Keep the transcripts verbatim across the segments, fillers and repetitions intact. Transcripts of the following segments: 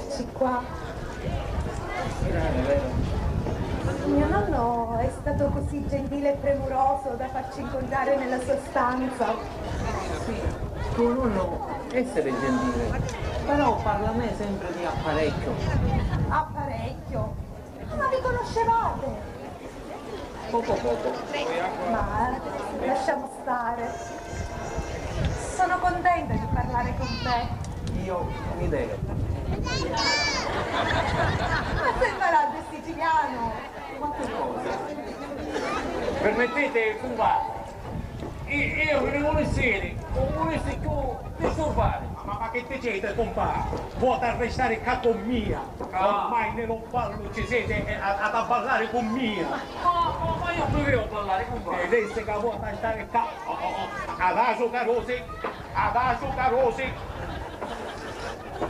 Eccoci qua. Mio nonno è stato così gentile e premuroso da farci incontrare nella sua stanza. Sì, tuo nonno essere gentile, però parla a me sempre di apparecchio. Apparecchio? Ma vi conoscevate? Poco poco. Ma lasciamo stare. Sono contenta di parlare con te. Io un'idea. Ma sei malato, è siciliano! Qualche cosa. Permettete, cumpà? I-, io vi vulissi, non vulissi più disturbare. Ma, ma, ma che dicete, compà? Vuoi restare qua con mia? Ah. Ormai nello ballo ci siete, eh, a, ad abballare con mia. Ma, ma, ma io non volevo ballare con voi. E adesso che vuoi stare qua? Oh, oh, oh. Adagio, carosi, adagio, carosi.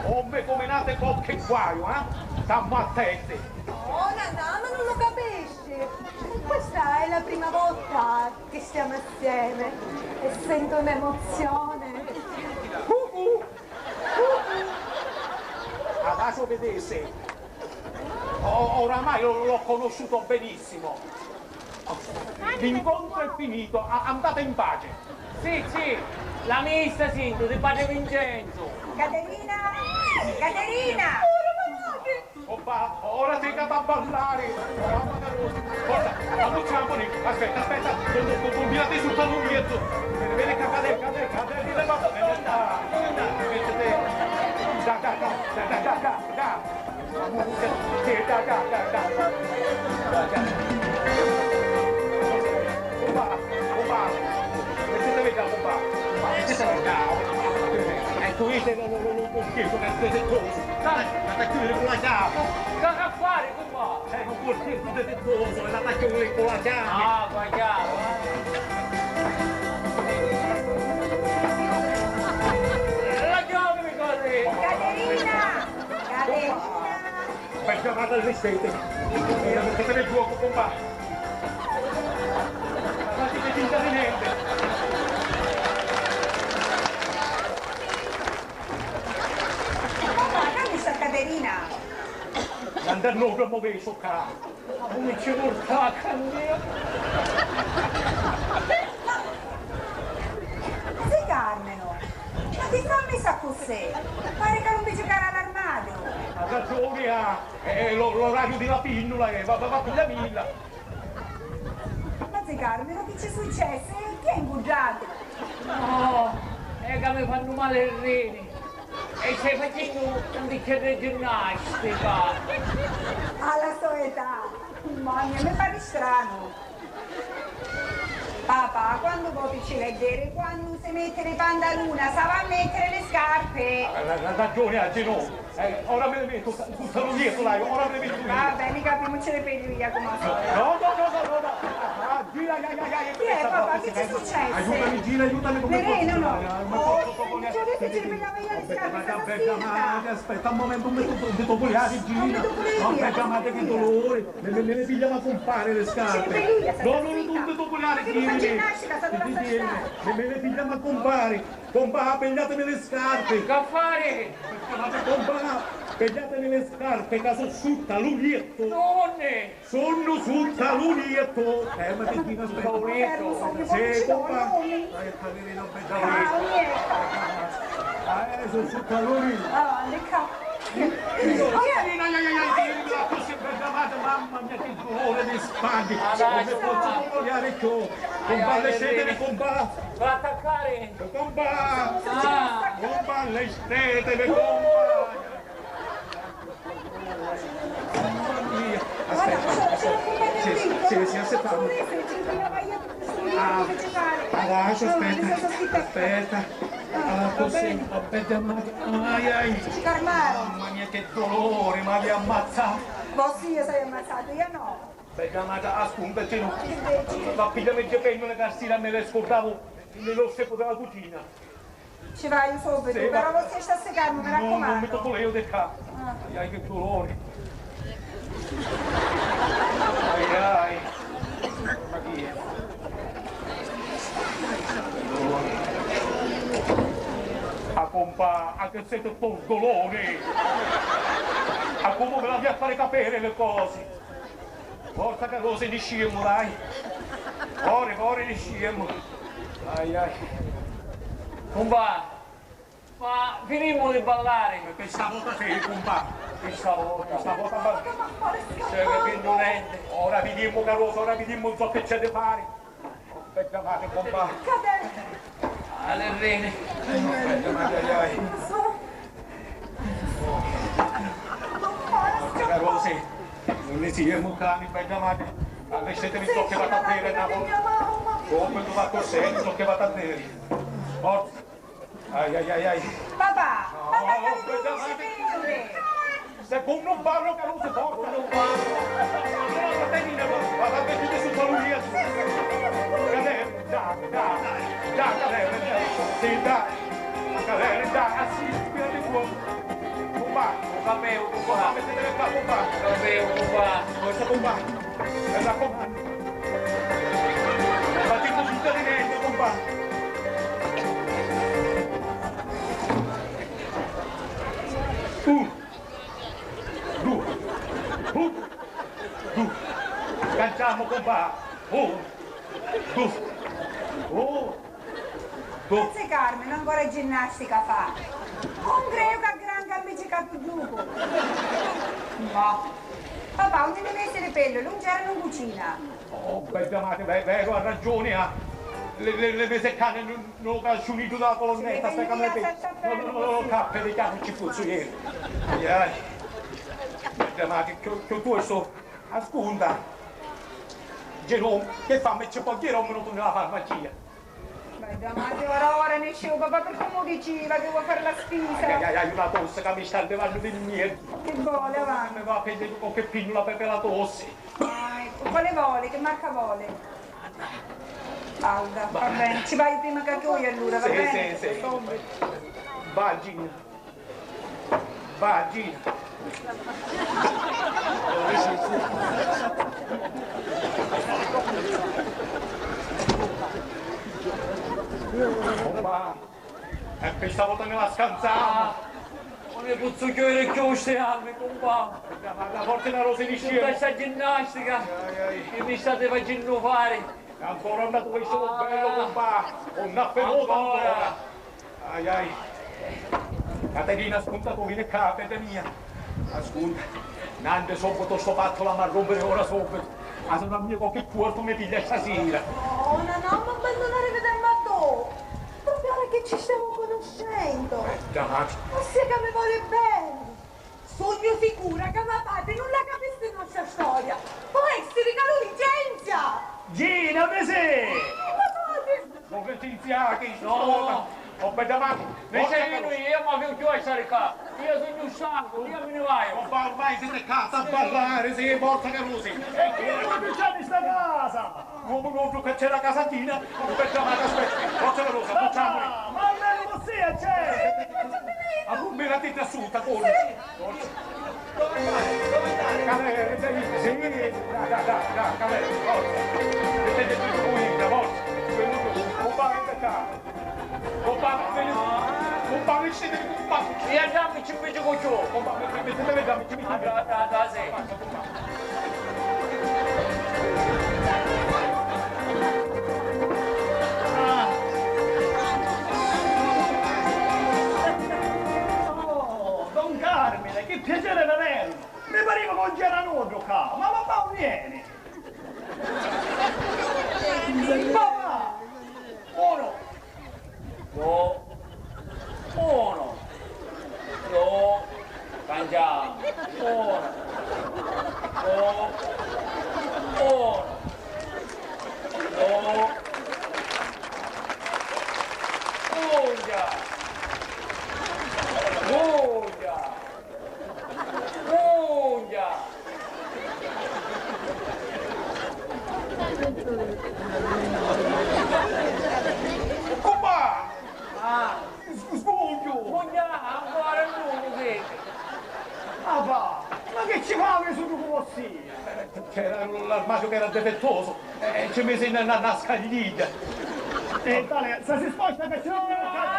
O me combinate qualche guaio, eh? Stammo attenti. Oh, Nanà, ma non lo capisci? Questa è la prima volta che stiamo assieme e sento un'emozione. Uh, uh, uh, uh. Adesso vedete, o-, oramai lo, l'ho conosciuto benissimo. L'incontro è finito, a-, andate in pace. Sì, sì, la mista, sinto, di padre Vincenzo. Caterina! Caterina! Ora, ma no, che Opa, ora sei andata a ballare! Mamma mia, Rosi! Cosa? Ma non ce la poni? Aspetta, aspetta! Con, con, con, con, tirati sul tavuglietto! Vedi che cade, cade, cade, cade, va bene, dai, dai, mettete. Da, da, da. Sì, da, da, da, da. Da, da. Opa, opa. Mettete là, opa. Opa, mettete là. Ecco, vedi, no, no, no, no, no, schifo, che siete tutti. Dai, ma che qui con la chiave. Cosa fare, compà? Eh, non può dire tutto e tutto, è la tacca con la chiave. Ah, con la chiave, eh. La chiave, mi corre. Caterina! Caterina! Perché vado alle sete. Eh, non sapete il fuoco, compà. Ma fate finta di niente. Compà, che sta Caterina? Andando proprio verso qua. Ma come ci porta a candela? Zì Carmelo, ma chi sta messa così? Pare che non vi giocare all'armadio. Ma ragione ha, è, è lo-, l'orario della pinnola, eh, va, va, va, piglia milla. Ma zì Carmelo, chi ci successe? Chi è inguddato? No, è che mi fanno male i reni. E stai facendo un bicchiere di ginnastica. Alla sua età, mamma mia, mi pare strano. Papà, quando vuoi ci vedere? Quando si mette le pantalune, sa va a mettere le scarpe. Ha, ha, ha ragione, oggi no. Eh, ora me le metto, sta, sta, sta, ora me le metto io. Vabbè, mica più, non ce le vedo io come al solito. No, no, no, no, no, no. Ah, gira, ia, ia, ia, ia. Chi è, papà? Che ci successe? Aiutami, gira, aiutami, come posso fare? No, no. Oh, io adesso ci ripigliavo io le scarpe, sta sera. Aspetta, aspetta un momento, un momento, un momento, gira. Non mi toccare, gira. Mamma, che dolore. Me, me, me le pigliamo a compare le scarpe. No, no, no, non mi toccare, gira. Ma che fa ginnastica, sta donna sta strada. Me, me le pigliamo a compare. Compà, pigliatemi le scarpe! Che fare? Compà, pigliatemi le scarpe, ca so sutta lu lietto! Donne! Sonnu sutta lu lietto! Eh, ma ti dico, aspetta. Lu lietto? Sì, compà! Eh, sta vedi, non mi dai. Ah, eh, so sutta lu lietto! Ah, le ca- Mamma mia, che dolore di spaghi! Non mi posso sbagliare più! Compà, lasciatemi, compà! Va a attaccare! Compà! Ah. Compà, lasciatemi, compà! Mamma mia! Aspetta, aspetta. Sì, sì, sì, aspetta. Ah, adesso aspetta, aspetta. Ah, così, va bene, amata. Ai, ai. Ci fermarono. Mamma mia, che dolore, ma vi ammazzato. Vossia sei ammazzato, io no. Bella amata, ascolta, no. Che dici? Ma pigliami il gepenno, le carsine, me le scordavo nell'orsetto della cucina. Ci vaiu subito, sì, però ma voi stai a secarmi, mi raccomando. No, non mi tocco io di qua. Ah. Ai, ai, che dolore. Ai, ai. Ma chi è? A com-, Fa, anche se tutto dolore. A comu ve la vi a fare capere le cose. Forza, carusi, nisciemu, dai. Core, core, nisciemu. Ai, ai. Cumpà, ma finimmu di ballari. E questa volta sì, cumpà. Questa volta. Questa volta va. Stai capendo niente. Ora vidimmu, carusi, ora vidimmu ciò che c'è da fare. Aspetta, mate, compà. Cadere. Alerrene. Aspetta, mate, ai, ai. Aspetta, Rosi. Non ne siamo cani, bella mate. Lasciatemi ciò che vado a bere, una volta. Come tu va così, ciò che vado a bere. Forza. Ai, ai, ai, ai. Papà, papà, che tu si fermi? Se tu non parlo che non si porta. Non parlo. Allora, Caterina, va, va, va, vedi che su solo io. Caterina, dai, dai, dai, Caterina, dai. Sì, dai. Caterina, dai, ah, sì, spirati buono. Compà. Lo sapevo, compà. Compà, mettete qua, compà. Lo sapevo, compà. Forza, compà. E raccomando. Facciamo finta di niente, compà. Un, due, un, due. Canciamo, compà. Un, due, un, due. Zì Carmine, ancora ginnastica fa. Non credo che gran cambici capu giucu. No. Papà, non ti devi essere pello, non c'erano in cucina. Oh, bedda mate, ve-, veru, ha ragiuni, ah. Le, le, le mese cane nun, nun lo casciu niddu dâ colonnetta, sì, stai ca me pe-, no, no, no, no, cappe di chianu ci fuzzu ieri. Ai, ai. Bedda mate, chiù, chiù tu e so, ascunta. Genò, che fa, me ci può dire un minuto nella farmacia? Bedda mate, ora, ora nesciu, papà, perché mi diceva che vuoi fare la spesa? Ai, ai, ai, una tosse che mi sta levando di niente. Che vuole, va? Mi va a prendere qualche pinnola per la tosse. Ah, ecco, quale vuole? Che marca vuole? Alda, va bene. Ci vai prima che tu, allora, va bene? Sì, sì, sì. Vagina. Vagina. Opa. E questa volta me la scanzava. Ah, non ne pozzu chiudere più ste armi, compà. La, la forza della Rosa di Scemo. Tutta sta ginnastica che mi state facendo fare. Ancora un dato questo bello, compà. Un affenuto ancora. Ai, ai. Caterina, ascolta tu, vieni qua, fede mia. Ascolta. Nante, subito sto fatto la m'ha rompere ora subito. Ma se non mi qualche cuorpo mi piglia stasera. No, no, non mi abbandonare vedendo a tu. Proprio ora che ci stiamo conoscendo. Eh, dai. Ma sì che mi vuole bene. Sugnu sicura ca me patri nun la capissi sta storia. Pò essiri ca lu licenzia! Gina, mi si! Eh, ma poi... Lu licenziati, no! Oh, bedda mate! Vicerinu, iu ma fiu chiù a stari ccà! Iu sugnu stancu, iu mi ni vaiu! Ormai, ormai siti ccà, sta a ballari, sì, forza carusi! E chi è che ci sta in sta casa? Comu nuddu ca c'era a casatina, aspetta, ma aspetta, forza la rosa, facciamoli. Ma almeno così c'è! A rubbera ti trasuta, corri! Forza! Dove andare? Dove andare? Calè, sì, da, da, da, da, calè, forza! Mettete più pulita, forza! Quello che un po' aspetta! Compà, veni, compà, veni, compà. E andiamoci invece con ciò. Compà, veni, veni, veni, veni, veni. Andà, andà, andà, sì. Oh, don Carmine, che piacere vederlo! Mi pareva che non c'era nulla qua, ma papà non viene! Papà! Uno! Dui, unu, dui, cangiamu, unu, dui, unu, dui, unghia, unghia. Unghia! Cumpà! Ah! S-, sbunghju! Unghia! Ancora nuddu, sì! Ah, va! Ma chi ci favi sulu cu vossia? C'era l'armadiu che era difettoso. Eh, ci misi na, na, na scaglidda. E tale, se si sposta che ci... Ah!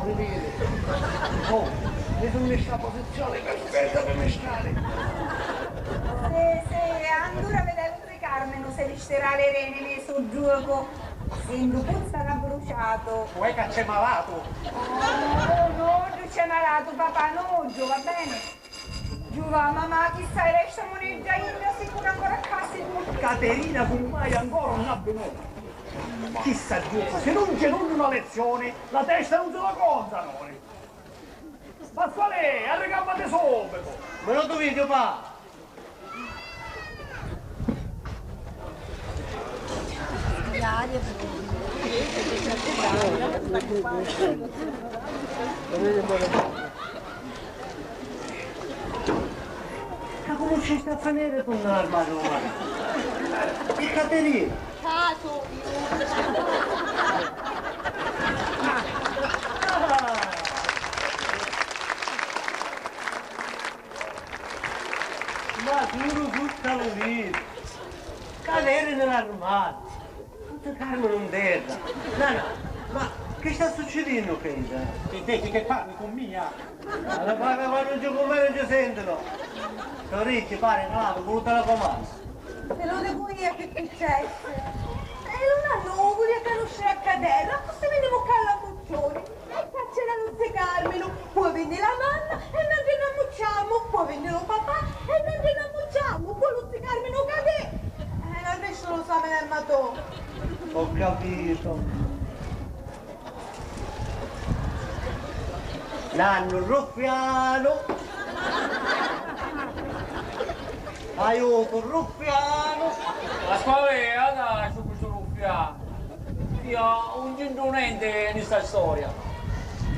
un ritiri. Oh, mi sunnu in sta posizioni perfetta pi mistrari. Sì, sì, andura vede lu zi Carmenu se vistirà le reni di su giuoco. Sindu puzza l'abbruciato. Uè ca c'è malatu. Oh, no, no, c'è malatu, papà, no, giù, va bene? Giuvà, mamà, chi sai, resta muneggia, inna sicura ancora ccà si tu. Caterina, cummai ancora un abbinuto. Chissà, Giuva, si nun ci dugnu na lezioni, la testa nun si la conza, noni. Pasqualè, arricammati subitu. Ma non tu vidi, pa? Ma comu ci sta a finiri tu nta l'armariu, ma? E Caterina? Casu! Ma puru sutta lu litu! Caterina nta l'armariu! Tutti Carmenu 'n terra! Nanna, ma chi sta succidinnu, Fedra? Chi dici, chi parli cu mia? Allora parra quannu ci cummeni ci sentinu! Sto ricci, pari, malatu, cu lu telecomando! Te lu dicu io chi successi! E lu nannu u vulia canusciri a Caterina, accussì vinimu ccà all'ammucciuni! E ccà c'era lu zi Carminu, poi vinni la mamma e nantri n'ammucciammu, poi vinni lu papà e nantri n'ammucciammu, poi lu zi Carminu cadè. E l'arrestu lu sapi nemma tu. Ho capito. Nannu ruffianu. Aiutu, ruffianu. Pasqualè, dai, su questo ruffiano. Io non c'entro niente in sta storia.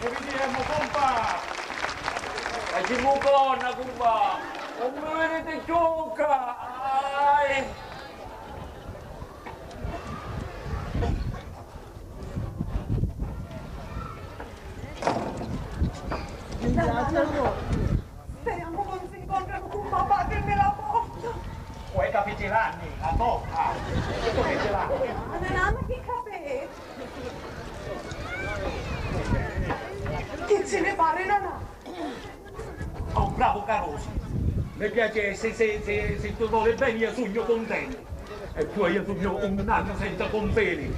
Ci vidiremo, compa! Facimmu conna, compa! Non mi viditi cchiù ccà! Ai! Speriamo che non si incontrano con papà che me la porta. Poi capite l'anni, la tocca. Che capite l'anni? Ah, non hanno che capire. Che ce ne pare, non ha? Oh, bravo carusu! Mi piaci, se, se, se, se tu voli beni, io sugnu cuntentu. E poi io sugnu un nannu senza cumpeni.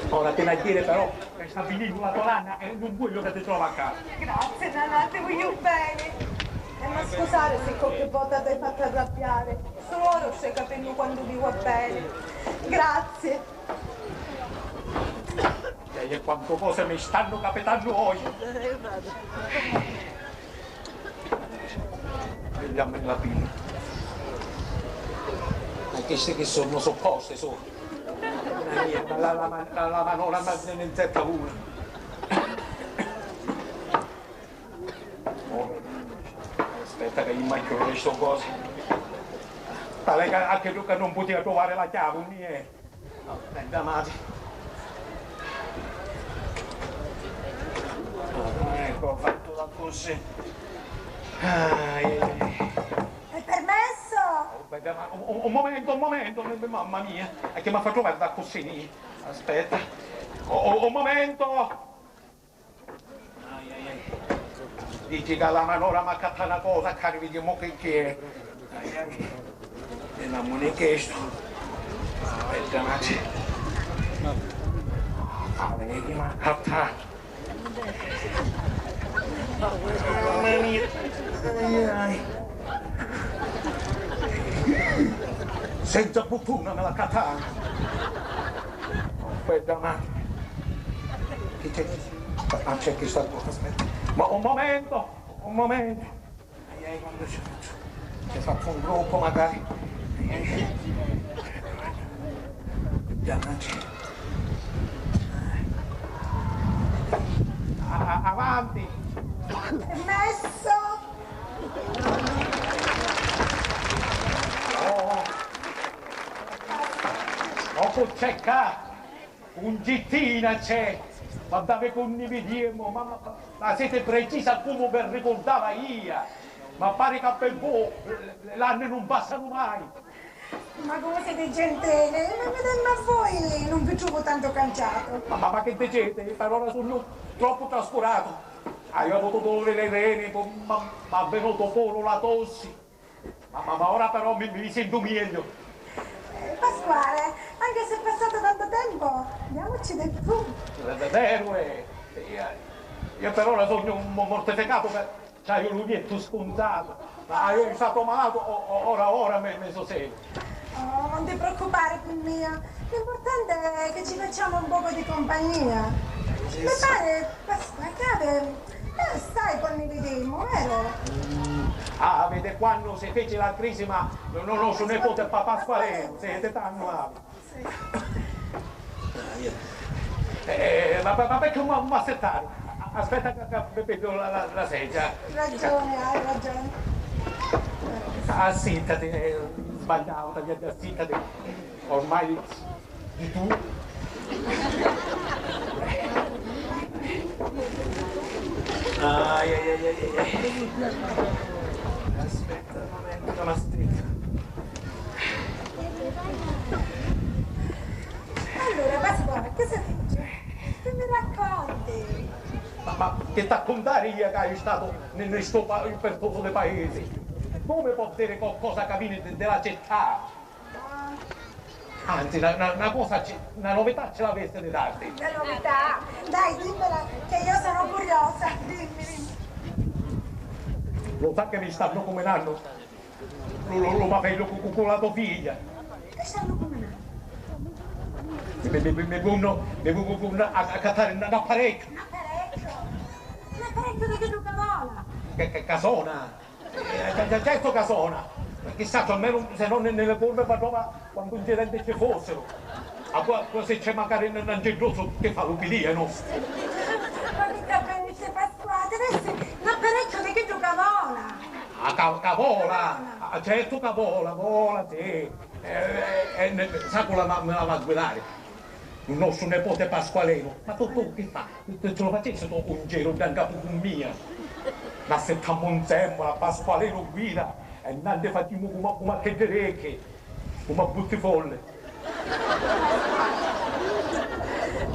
Ora ti n'hai a dire però che sta finendo la tua nanna e non voglio che ti trova a casa. Grazie, nanà, ti voglio bene. E ma scusare se qualche volta ti hai fatto arrabbiare. Solo ora sto capendo quanto vi va bene. Grazie. E quantu cosi mi stannu capitannu oji! Vediamo la pila. Ma chisti chi sunnu? Supposti su. La, la, la, la, la manora ma ne nzetta una. Oh, aspetta che io mangiu sto coso. Tale che anche tu che non poteva trovare la chiave, non è? Aspetta, mati. Ah, ecco, ho fatto la così. Ai, ai, ai. È permesso? Aspetta, ma un, un- un momento, un momento, mamma mia. E che mi ha fatto guardare così? Aspetta. Oh, oh, un momento. Ai, ai, ai. Dici ca la manora m'accatta na cosa, cari, vidimu chi chi è. Ai, ai. E la muni chestu. Aspetta, ma c'è. Ah, vedi, m'accatta. Mamma mia. Ai, ai. Senza butuna me la cattana. Aspetta, ma. Chi c'è? Ah, c'è chi sta qua, aspetta. Ma un momento, un momento. Ai, ai, quando ci faccio? Ci faccio un gruppo magari. Ai, ai. Già, non c'è. A- a- avanti! Permesso? Oh, oh, c'è ccà! Cuncittina c'è! Guardate, cunnividiemu, ma, ma, ma siete precisa come vi ricordava io! Ma pari ca pi vu l'anni nun passanu mai. Ma comu siti gentili, ma videmmi a voi nun vi trovu tantu canciatu. Ma, ma, ma chi diciti? Pi ora sugnu troppu trascuratu. Haiu avutu duluri li reni, ma, m'ha vinutu puru la tossi. Ma, ma, ma ora però mi, mi sentu megghiu. Eh, Pasquale, anche se è passato tanto tempo, diamoci del tu. È veru, eh. Io, io per ora sogno mo-, mortificato, per, c'haiu lu liettu spuntato. Ma io sono stato malato, o-, o-, ora, ora mi, mi sosego. Oh, non ti preoccupare per mia. L'importante è che ci facciamo un poco di compagnia. Mi pare, Pasquale, che ave-, eh, sai quannu ni videmu, vero? Ah, vedi, quannu si fece la crisima, no, no, nostru nipote pa-, Pasqualinu, senti, tannu avi. Sì. Eh, ma, ma, ma perché un, un assettare? Aspetta che, che mi piglio la, la, la sedia. Ragione, hai ragione. Assittati, eh, sbagliavo, tagliati, assittati. Ormai di tu. Ai, ai, ai, ai, ai. Aspetta un momento, ma aspetta. Allora, Pasquale, cosa dici? Che mi racconti? Ma, ma che t'accuntari io che haiu statu in, in sto pa-, pertoso di paesi? Come può dire qualcosa che viene de, della città? Anzi, na, na, na cosa ci, na novità ci l'avessi di darti. La novità? Dai, dimmela, che io sono curiosa, dimmi, dimmi. Lo sa che mi stanno cuminannu? Lu, lu, lu mafellu cu, cu, cu la to figlia. Che stanno cuminannu? Mi, mi, mi, mi vunnu, mi vu-, vu-, vunnu a, accattari un, un apparecchiu. Un apparecchiu? Un apparecchiu di chiddu ca vola? Che, che, ca sona? Eh, già, già, certo ca sona. Ma chissà, almeno se non nelle forme padrona quando incidenti ci fossero. Ma qua, qua se c'è magari un, un angeddoso che fa l'upilìa, no? Ma che capisci, Pasquale? Deve essere un apparecchio di chi gioca a vola. Ah, ca, ca vola? Ah, certo ca vola, vola, sì. Eh, eh, eh, ne-, sa cu la ma-, me la va a guidare? Lu nostru nepote Pasqualinu, ma tu, tu chi fa? Tu, tu lo facessi tu un giru ddà ncapu cu mia? N'assittammu nsemmula, Pasqualinu guida e nanti facimmu comu, comu a cheddi ricchi, comu a butti folli.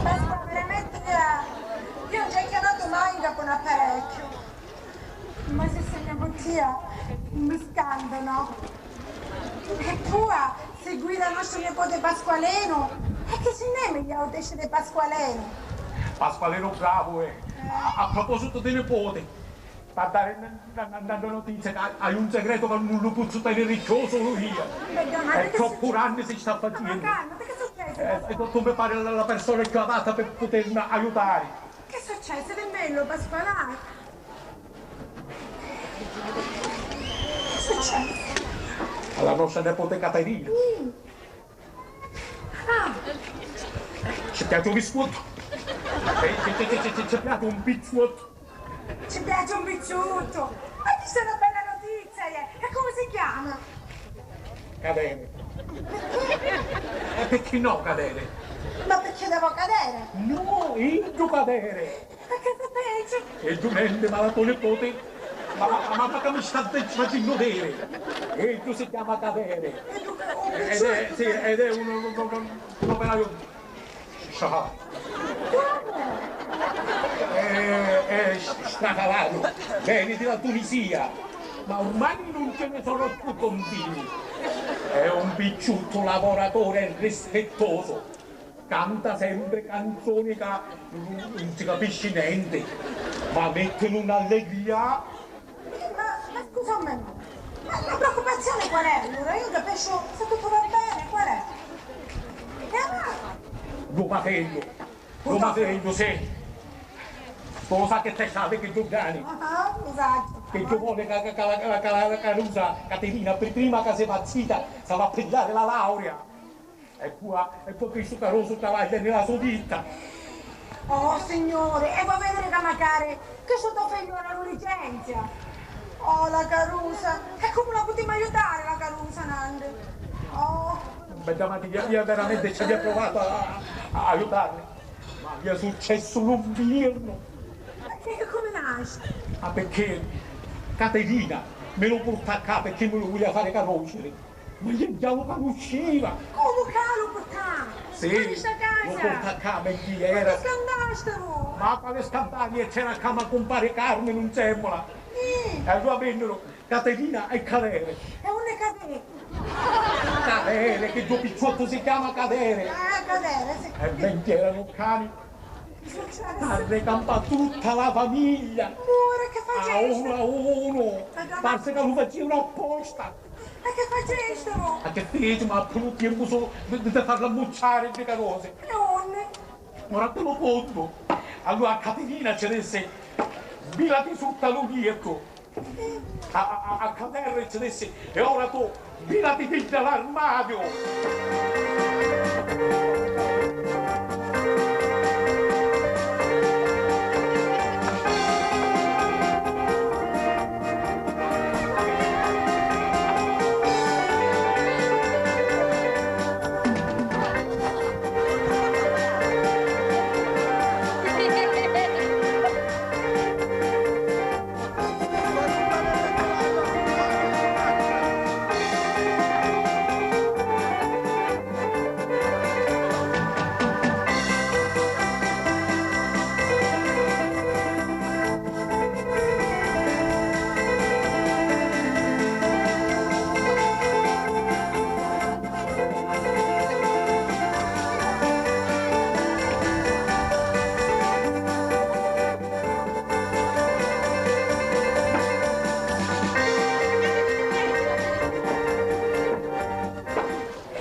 Pasquale, veramente, io non ci ho chiamato mai ncapu un apparecchio. Ma se se ne buttia, mi scanto, no? E pua, si guida nostru nipote Pasqualinu, e chi si nn'è migliautesci di Pasqualinu? Pasqualinu bravu, eh. A, a propositu di nipote, p'ha dari na, na, na, na notizia, ca haiu un segretu ca nun lu pozzu teniri chiù sulu io. È troppu danni si sta facennu. Ma calma, ma che succede? Eh, e tu mi pari la, la persona chiù adatta pi putermi aiutari. Che succede? Dimmillu, Pasqualà. Che succede? Alla nostra nepote Caterina. Mm. Ah. Ci piace un biscotto. Ci, ci, ci, ci, ci, ci piace un pizzuotto. Ci piace un pizzuotto. Ma questa è una bella notizia, eh. E come si chiama? Cadere. E perché no cadere? Ma perché devo cadere? No, io cadere. Ma che ti pensi? E giumenti, ma la tua nipote, ma, ma, ma, ma che mi sta facennu vere? E tu si chiama cadere. Ed è, sì, ed è un, un, un, un operaio sciacato. Eh, eh, sciacato. Veni dalla Tunisia. Ma ormai non ce ne sono più continui. È un picciotto lavoratore e rispettoso. Canta sempre canzoni ca nun, nun si capisci nenti, ma mettinu un'allegria. Ma, ma scusa un minuto, ma la preoccupazione qual è allora? Io non capisco se tutto va bene, qual è? E allora? Lu mafellu, lu mafellu, sì. Tu lo sa che te sapi che giù grani? Ah, lo sacciu. Che giù vuole ca, ca, ca, ca, ca, ca, la carusa Caterina, pri-, prima ca si fa zita, si va a pigliare la laurea. E pua, e pua chistu carusu travaglia nni la so ditta. Oh, Signore, e vuoi vedere ca macari chistu to figliu ora lu licenzia? Oh, la carusa! E comu la putimu aiutari, la carusa, nanti? Oh. Bedda Maria, io veramente ci avia provato a, a, a aiutarli, ma mi è successu lu nfiernu. E comu nasci? Ma perché, Caterina, Mi lu purtà ccà pecchì mi lu vulia fari canusciri. Ma iu già lu canusciva! Comu ca lu purtà? Sì, lu purtà ccà, mentì, era. Ma ti scandastivu? Ma quali scandali? E c'era ccà ma cumpari Carminu nsemmula. Sì. E allura vennuru Caterina e Cadere. E unni è Cadere? Cadere, chi ddu picciottu si chiama Cadere. Ah, Cadere, sì. E mentì, eranu cani. Arrecampà tutta la famiglia. Amore, che facestu? A unu a unu. Parsi ca lu facianu apposta. E che facestu? Ma che fici, ma a puru tiempu sulu di, di farla ammucciari di carosi. E unni? Ora ti lu contu. Allura a Caterina ci dissi: "Sbilati sutta lu liettu." A, a, a, a Cadere ci dissi: "E ora tu, sbilati dintra l'armadiu!"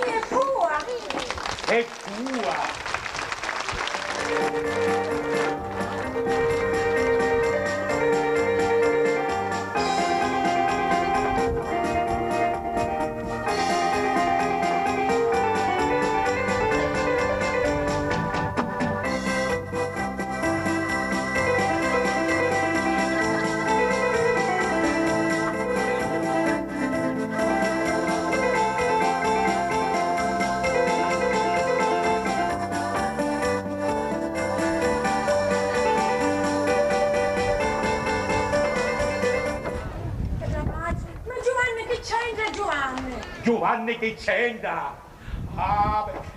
E tua! E tua! Ma Giuvanni chi c'entra, Giuvanni? Giuvanni chi c'entra? Ah, beh.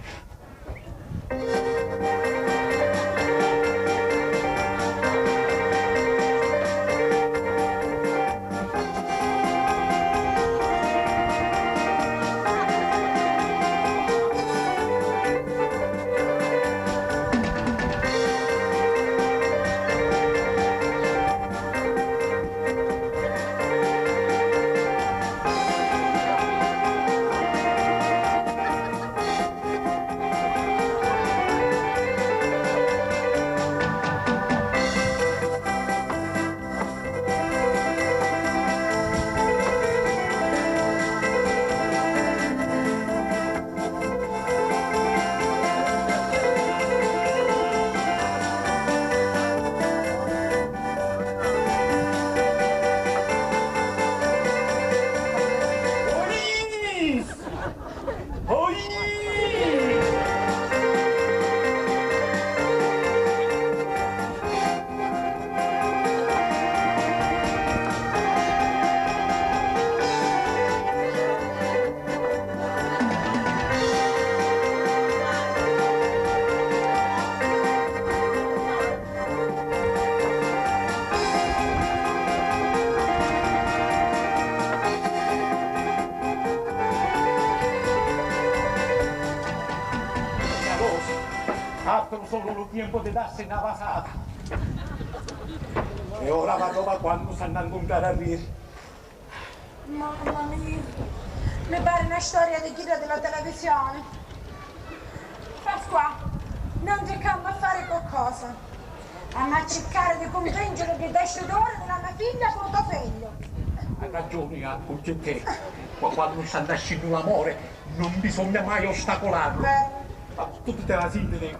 Altru sulu lu tiempu di dassi na vasata. E ora va dova quannu s'hannu a ncuntrari a riri. Mamma mia, mi pari na storia di chidda di la televisioni. Pasquà, non ti campa a fari qualcosa. Amma a circari di cunvinciri di destitore di la me figlia cu lu to figliu. Ha ragiuni, Cuncetè. Qua-, quannu sta nascennu l'amore, non bisogna mai ostacolarlo. Vero. Ma tu ti te la sinti di,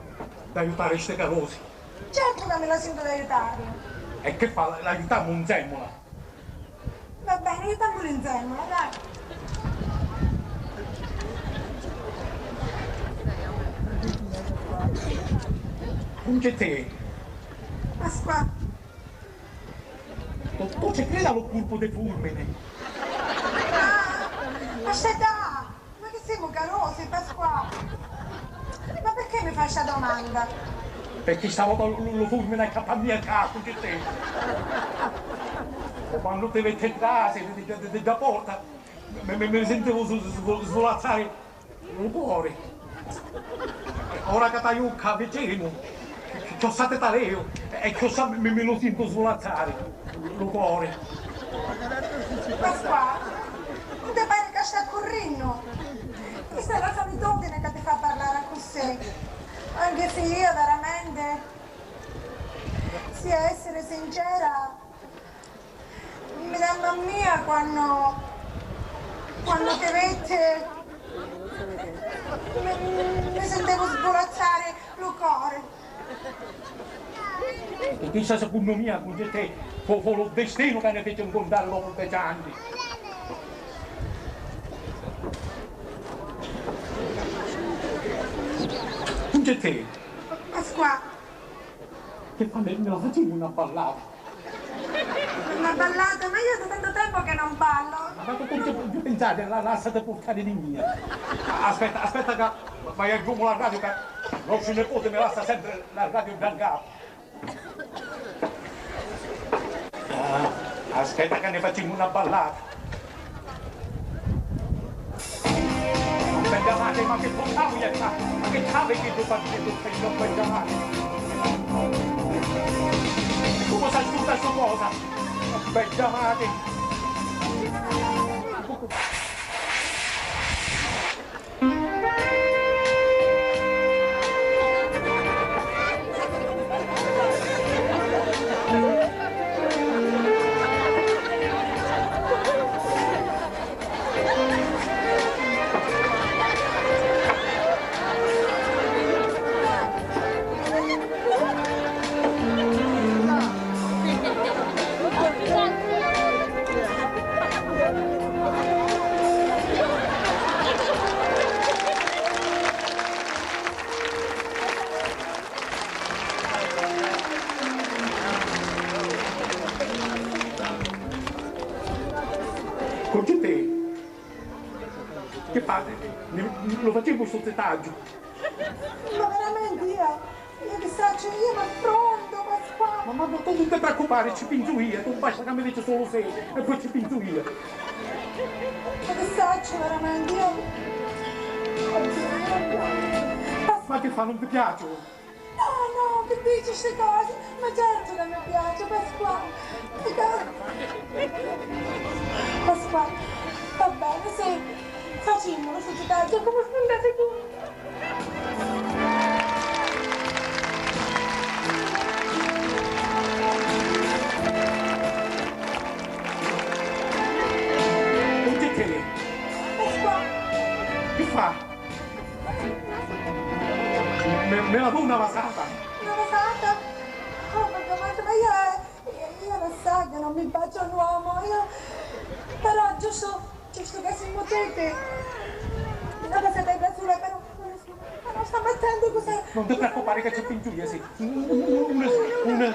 d'aiutari sti carusi? Certu ca mi la sintu d'aiutarlu. E che fa? L'aiutamu nsemmula? Va bene, aiutammulu nsemmula, dai. Cuncetè. Pasquà. Tu, tu ci credi a lu curpu di fulmini? Scetà! Ma chi simu carusi, Pasquà? Ma perché mi fai sta domanda? Perché sta vota lu, lu, lu fulmini accappa a mia ccà, Cuncetè. Quannu ti vitti trasi di, di, di, di dda porta, mi, mi, mi sintivu su, su, su, svulazzari lu cori. Ora ca t'haiu ccà vicinu, cchiossai ti taleu e cchiossai mi, mi lu sintu svulazzari lu cori. Pasquà, nun ti pari ca sta currinnu? Chista è la solitudine ca ti fa parlari accussì. Anche si io veramente, si a essiri sincera, mi dà mamma mia quannu, quannu ti vitti, mi, mi sintivu svulazzari lu cori. Chissa secunnu mia, Cuncetè, fu, fu lu destinu ca ni fici ncuntrari dopu deci anni. Cuncetè. Pasquà. Che fa, mi, mi la facimu na ballata? Na ballata? Ma io da tantu tempu ca non ballu. Ma tu, tu, tu, tu pensati, la, lassati purtari di mia. Aspetta, aspetta ca vaiu a aggiumu la radio ca nostru niputi mi lassa sempri la radio ddà 'n capu. Ah, aspetta ca ni facimu na ballata. Bedda matri, ma chi purtavu iè ccà? Ma chi c'havi chiddu parchiddu chiddu, bedda matri? E comu s'asciuta stu cosa? Bedda matri! Cuncetè, chi fati? Ni, ni lu facimu stu zitaggiu? Ma veramenti io, io chi sacciu, io m'affrontu, Pasquà. Ma, ma, ma tu nun ti preoccupari, ci pinzu io, tu basta ca mi dici sulu sì e poi ci pinzu io. Ma chi sacciu veramenti, io, oddio, io... Ma chi fa, nun ti piaciu? No, no, chi dici sti cosi? Ma certu ca mi piaci, Pasquà. Pasquà, va beni, sì, facimulu stu zitaggiu comu spunta secunnu. Cuncetè. Pasquà. Chi fa? Me, me la duna vasata? Una vasata? Oh, ma, ma, ma io, eh, io, io non so che non mi bacio un uomo, io, però giusto, giusto che siamo tutti, una vasata di braciole, però non lo so, ma non sta mettendo cos'è. Non ti preoccupare che c'è pinzuia, sì. Un, un, un, un, un,